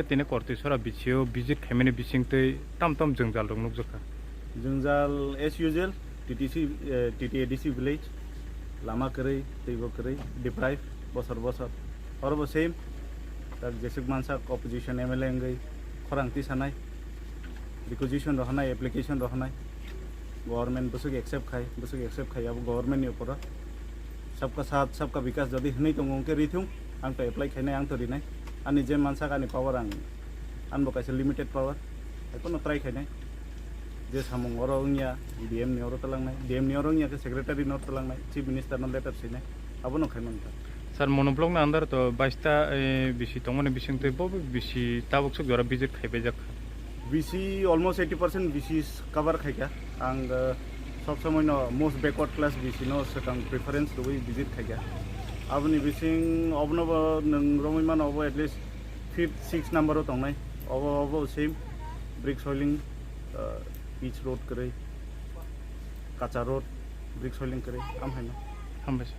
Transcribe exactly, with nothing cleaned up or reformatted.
Tini Kortisora B C O visit khaimani bisingtwi tam tam jwngjal rok nukjakha. Jwngjal as usual, T T C, eh, T T A D C village, lama kwrwi, twibo kwrwi, deprive, bosor bosor. Oro bo same, tak jesuk mansak opposition M L A wngwi khorang tisanai, requisition rohornai, application rohornai, government bwswk accept khai, bwswk accept khai, abo government ni uporo. Sabka saath, sabka bikas jodi hwnwi tongo, hwnkhe rithung, ang to apply khainai, ang to rinai. Ani je mansak ani power ang, ang bo kaisa limited power, haiphano try khainai. Je samung oro wngya, D M ni oro twlangnai, D M ni oro wngya khe secretary no twlangnai, chief minister no letter swinai, abono khaimani ta. Sir, Monoblock ni under to baista, eh, B C tongmani bisingtwi bo B C tabuk swk jora visit khaibaijak kha. B C almost eighty percent B C cover khaikha. Ang, eh, sob somoi no most backward class B C no swkang preference rwui visit khaikha. Aboni bising obono bo nwng romwi mano, obo at least fifth, sixth number o tongnai. Obo, obo same brick soiling, eh, pitch road kwrwi, kacha road, brick soiling kwrwi, am haino. Hambai sir.